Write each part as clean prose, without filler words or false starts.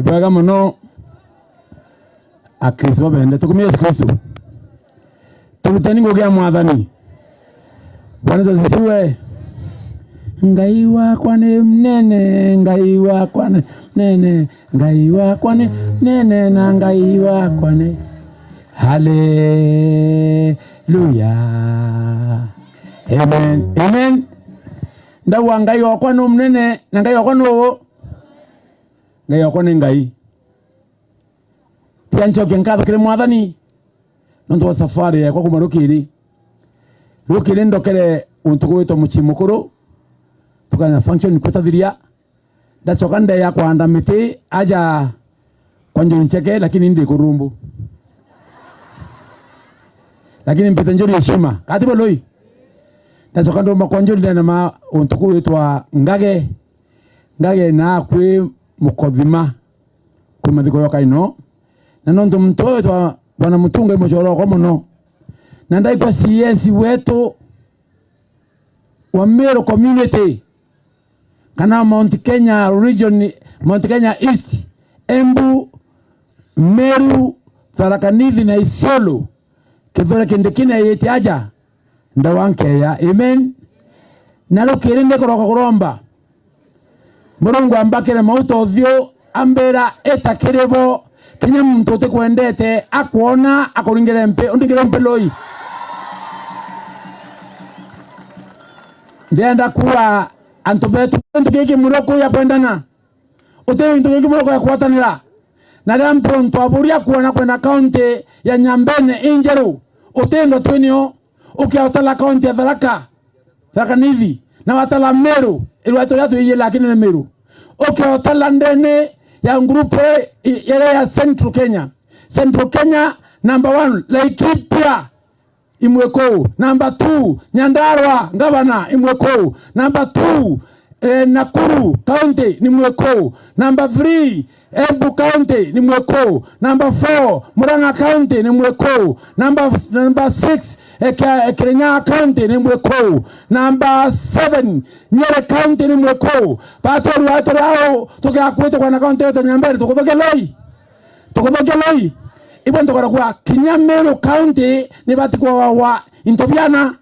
Ibwega muno Akristo babende tukumie Yesu Kristo. Turuteni ngugi ya mwathani. Bwana Yesu asifiwe. Ngai wakwa nĩ mnene, Ngai wakwa nĩ mnene, Ngai wakwa nĩ mnene na Ngai wakwa nĩ Haleluya. Amen. Amen. Ndauga Ngai wakwa nĩ mnene na Ngai wakwa nũ Ngai wakwa nĩ Ngai. Tiga ncokie nkatho kĩrĩ mwathani nontu wa safari yakwa kuma rukiri rukiri ndokere untu gwitwo mucii mukuru tukanya function kwitathiria ndacoka ndeya kuhanda miti aja kwa Njuri Ncheke lakini ndi kurumbu lakini mpite Njuri heshima katibu loi ndacoka nduma kwa Njuri ndena ma untu gwitwa ngage ngage na kwi mukothima kwi mathiko yoka ino na nontu muntu ũyũ twa bwana Mutunga imuchoro wakwa muno na ndaikwa CS wetu wa Meru community kana Mount Kenya region, Mount Kenya East, Embu, Meru, Tharaka Nithi na Isiolo kithure kindu kina yete aja ndawankeya amen. Na rukiri ndikoroka kuromba Murungu ambakire mauta uthio ambira etakiribo kinya muntu utikwendete akuona akuringire mpe undingire mpe loi ndienda kuwa antu betu kintu giki muno kuya kwendana uti kintu giki muno kuya kwatanira na ria mponto aburia kuona kwenda kaunti ya Nyambene injeru utindo twinio ukiautala kaunti ya Tharaka Tharaka Nithi na watala Meru irwa turia tuiye lakini ni Meru ukiautala ndene ya grupe ile ya Central Kenya Central Kenya number 1 Laikipia imwe kou number 2 Nyandarua gavana imwe kou number 2 Nakuru County ni mwekou number 3 Embu County ni mwekou number 4 Murang'a County ni mwekou number 6 Kirinyaga County ni mwekou number 7 Nyeri County ni mwekou batwaru aturi au tukiakwite kwana county yetu Nyambene tukuthukia loi tukuthukia loi ibwo ntukora kwa kinya Meru County ni batikwa wa intobiana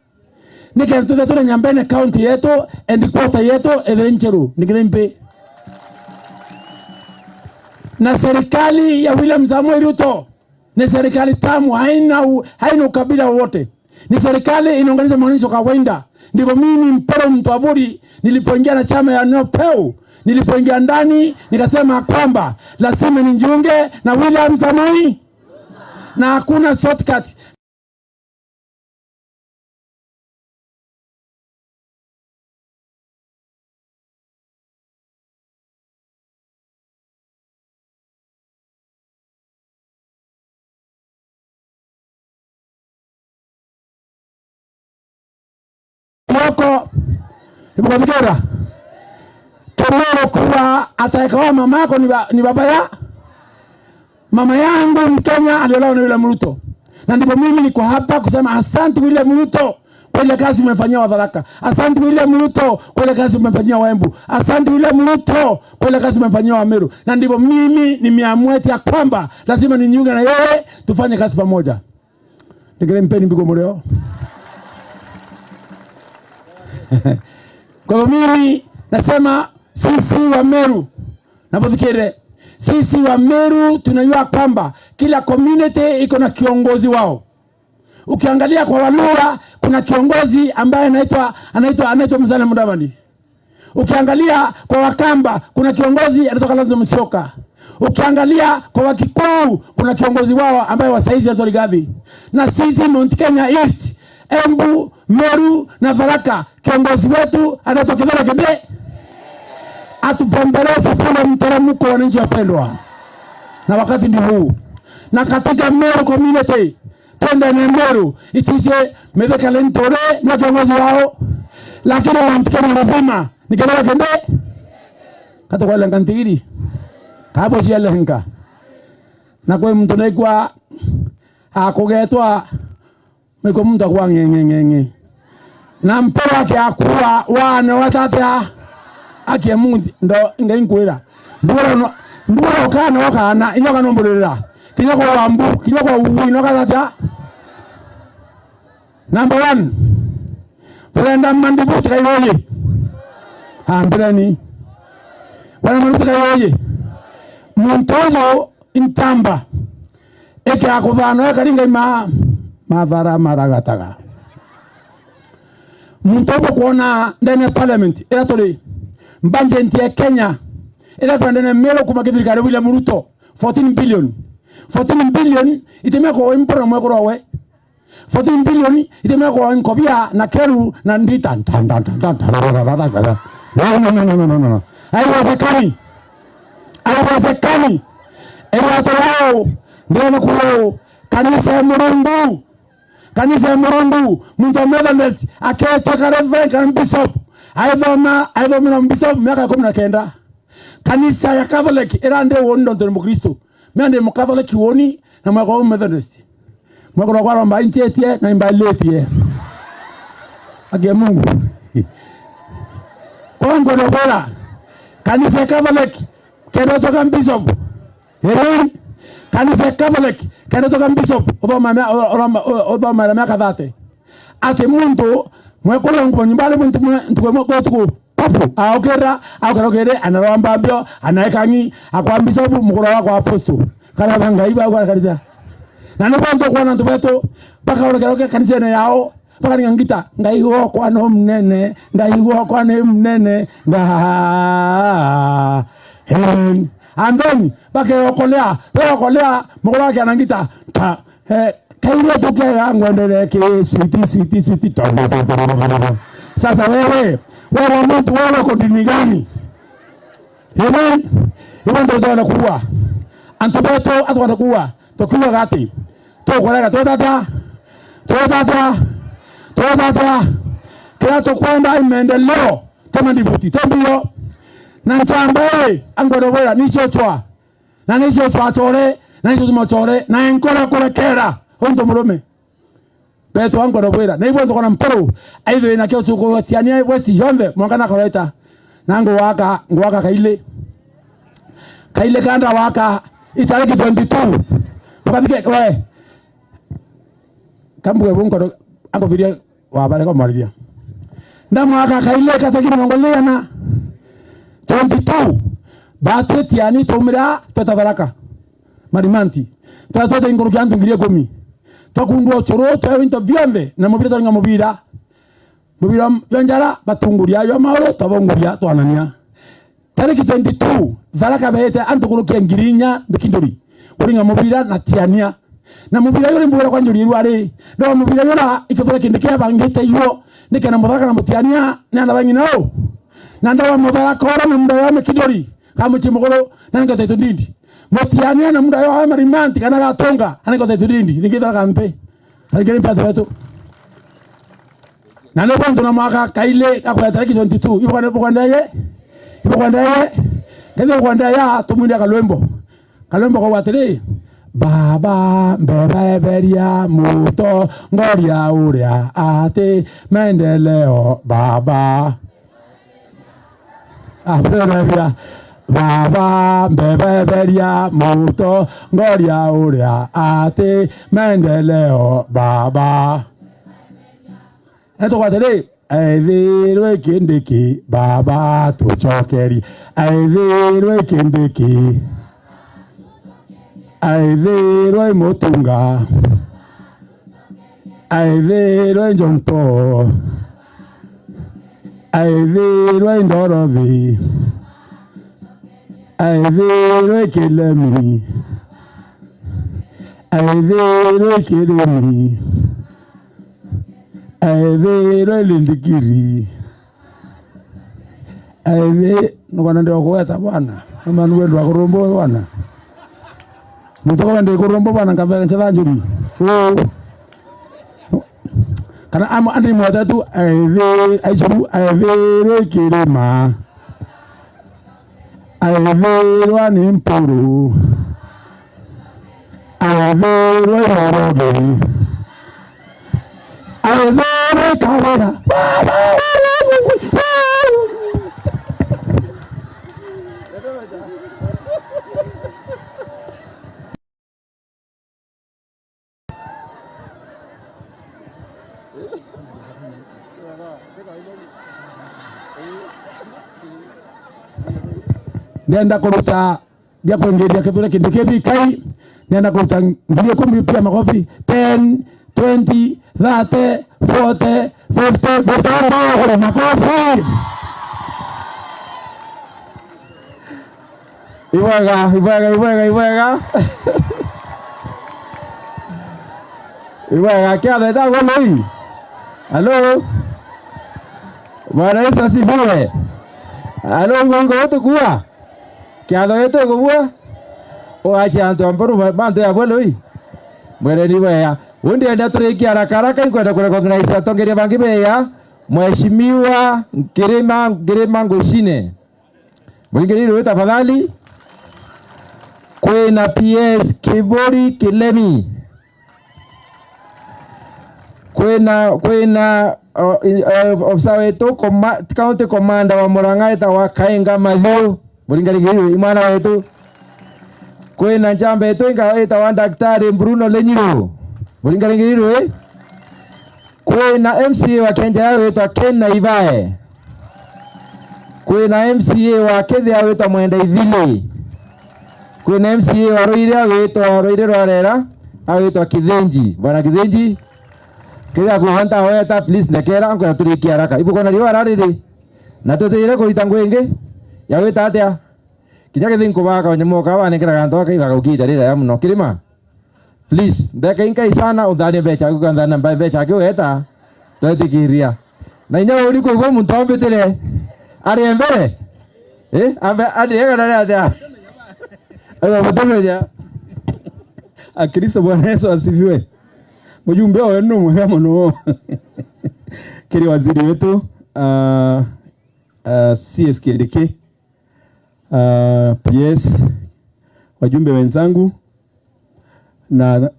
niketha tuthe tuna Nyambene County yetu and quarter yetu ethere ncheru nikire mpe na serikali ya William Samoei Ruto ni serikali tamu, haina ukabila wowote, ni serikali inaunganisha mwananchi wa kawaida. Ndivyo mimi Mpero Mtwaburi nilipoingia na chama ya NOPEU, nilipoingia ndani nikasema kwamba lazima nijiunge na William Samoei na hakuna shortcut. Moko ibukathikira Kemero kuwa ataekawa mama yako ni baba ya mama yangu Mkenya aliolewa na William Ruto, na ndipo mimi niko hapa kusema asante William Ruto kwa ile kazi umefanyia Watharaka, asante William Ruto kwa ile kazi umefanyia Waembu, asante William Ruto kwa ile kazi umefanyia Wameru, na ndipo mimi nimeamua ya kwamba lazima nijiunge na yeye tufanye kazi pamoja. Nigere mpeni mbigo mureo. Kwa hivyo mimi nasema sisi wa Meru, napofikiri sisi wa Meru tunajua kwamba kila community iko na kiongozi wao. Ukiangalia kwa Waluya kuna kiongozi ambaye anaitwa Musalia Mudavadi. Ukiangalia kwa Wakamba kuna kiongozi anaitwa Kalonzo Musyoka. Ukiangalia kwa Wakikuyu kuna kiongozi wao ambaye wa saizi anaitwa Rigathi. Na sisi Mount Kenya East, Embu, Meru na Tharaka, kiongozi wetu anaitwa Kithure Kindiki. Atupembeleze pale mteremko, wananchi wapendwa. Na wakati ndio huu. Na katika Meru community, twende na Meru, itise Mithika Linturi na kiongozi wao. Lakini Mount Kenya lazima ni Kithure Kindiki. Kata kwa lenga ntigiri. Hapo si lenga. Na kwa mtu naikwa akugetwa miko mtu akwa ngenge. Na mpero wake akuwa wane watatea akie Mungu ndo ngai nkwira. Mbura kana kana inoka nombolera kinya kwa wambu kinya kwa uwi inoka tata. Number 1 Brenda Mandibu tikaiwoye ambirani wana mandu tikaiwoye muntu uyu intamba eke akuthano ekaringa ima mathara maragataga muntu uyu kuona ndani ya parliament ira turi budget ya Kenya ira twendene melo kuma githirikari William Ruto 14 billion 14 billion itemea ko imporo mwe kurowe 14 billion itemea ko nkobia na keru na ndita tan tan tan tan tan. No no no no no no no, haiwezekani, haiwezekani. Ewatolao ndio nakuo kanisa ya Murungu, kanisa ya Murungu muntu Methodist aketoka reverend kana bishop aithoma aithomera bishop miaka 19. Kanisa ya Catholic ira ndi woni ndo ndi Mukristo mimi ndi Catholic woni na mwako Methodist mwako kwa romba inchetie na imbaletie age Mungu kwangu ndo bora kanisa ya Catholic kendo toka bishop eri kanisa ya Catholic kendo toka bishop othoma miaka 30 ati muntu mwekolo ngbo nyumbale muntu ntukwe mwako tuku papu aokera aokerokere anaromba mbio anaekangi akwambisa mukuru wako apostle kana bangai ba kwa kanisa na no bantu kwa nantu beto bakaorekeroke kanisa ne yao bakaringa ngita ngai gwakwa no mnene ngai gwakwa ni mnene nga hen and then bakeokolea beokolea mukuru wake anangita ta kaile tukea ngwendere ki siti siti siti. Sasa wewe wewe mtu wewe uko dini gani? Amen. Ibo ndo ndo nakuwa. Antobeto atwa nakuwa. Tokuwa gati. Tokorega totata. Totata. Totata. Kila tokwenda imendeleo tema ndivuti tembio. Na nchambe angorobera nichochwa. Na nichochwa chore, na nichochwa chore, na enkora korekera. Onto murume. Beto angorobera. Na ibo ndo na mporo. Aithe na kyo tuko tiania wesi yonde mwakana koreta. Na ngwaka ngwaka kaile. Kaile kanda waka itariki 22. Ukafike we. Kambuwe bunko angoviria wa bale kwa mwariria. Ndamwaka kaile kataki mongolea na 22. Batwe tiani tumira tutabaraka. Marimanti. Twatwete ingoro kyantu ngirie 10. Twakundwa choro twawinta vyambe na mubira twaringa mubira. Mubira yonjara batunguria yo maoro tabonguria twanania. Tariki 22 Tharaka behete antu kurukia ngirinya ndikinduri. Kuringa mubira na tiania. Na mubira yuri mbura kwa njuri rwari. No mubira yura ikithura kindi kia bangite yo nikena mutharaka na mutiania na anda bangina o. Na ndawa mutharaka ora na munda wa mikinduri. Kamuchi muguru na ngote tundindi. Mutiania na munda wa marimanti kana gatonga ana ngote tundindi ningitharaka mpe. Aligeni patu wetu. Na no bantu na mwaka kaile akwa tariki 22 ibo kana bukanda ye. Ibo kanda ye. Kende kwanda ya tumwindia kalwembo. Kalwembo kwa watiri. Baba mbeba beria muto ngoria uria ati maendeleo baba. Ah, baba mbeba beria muto ngoria uria ati maendeleo baba. Eto kwa tiri aithirwe kindiki baba tucokeri aithirwe kindiki aithirwe mutunga aithirwe njompo aithirwe ndorothi aithirwe kilemi aithirwe kilemi aithirwe lindikiri aithe nokona ndio kuweta bwana ama nuwe ndwa kurumbo bwana mutoka ndi kurumbo bwana ngava nchava njuri kana amo andi mwatatu aithe aichu aithirwe kirima aithirwa ni mpuru aithirwe yoroge aithirwe kawera. Ndenda kuruta bia kuingiria kithure kindu kibi kai ndenda kuruta 10,000 pia makofi 10 20 30 40 50 50 makofi. Ibwega ibwega ibwega ibwega ibwega kiatheta goloi. Halo, Bwana Yesu asifiwe. Halo, ngongo wetu kuwa kiatho yetu kubua oache antu amboru bantu ya bweloi mwereni wea undi enda turikia haraka haraka ikwenda kurecognize atongeria bangi beya Mheshimiwa Ngirima Ngirima Ngushine mwingiliru tafadhali. Kwina PS Kibori Kilemi, kwina ofisa wetu county commander wa Murang'a etagwa Kainga Mathiu muringarigiriwe imwana wetu. Kwina njamba yetu inga etagwa Daktari Bruno Lenyiru muringarigiriwe. Kwina MCA wa Kenja wetwa Ken Naivae. Kwina MCA wa Kithia wetwa Mwenda Ithili. Kwina MCA wa Ruiria wetwa Ruiria Rwarera awetwa Kithenji. Bwana Kithenji kiria kuhanta weta please nekera ngwa turikia haraka ibuko na riwa rariri na tutire kuita ngwingi ya wita atia kinya githi nkubaka nyamoka wanengera gantu akaigaga ukita rira ya muno kirima please ndeka inkai sana uthanie mbeca aku kanthana mbeca aki weta twetikiria na inya uri kuigua muntu ambitire ari mbere ambe ari ega atia ayo mutumenya. Akristo, Bwana Yesu asifiwe. Mujumbe oyo no mwega muno kiri waziri wetu CS Kindiki, PS, wajumbe wenzangu na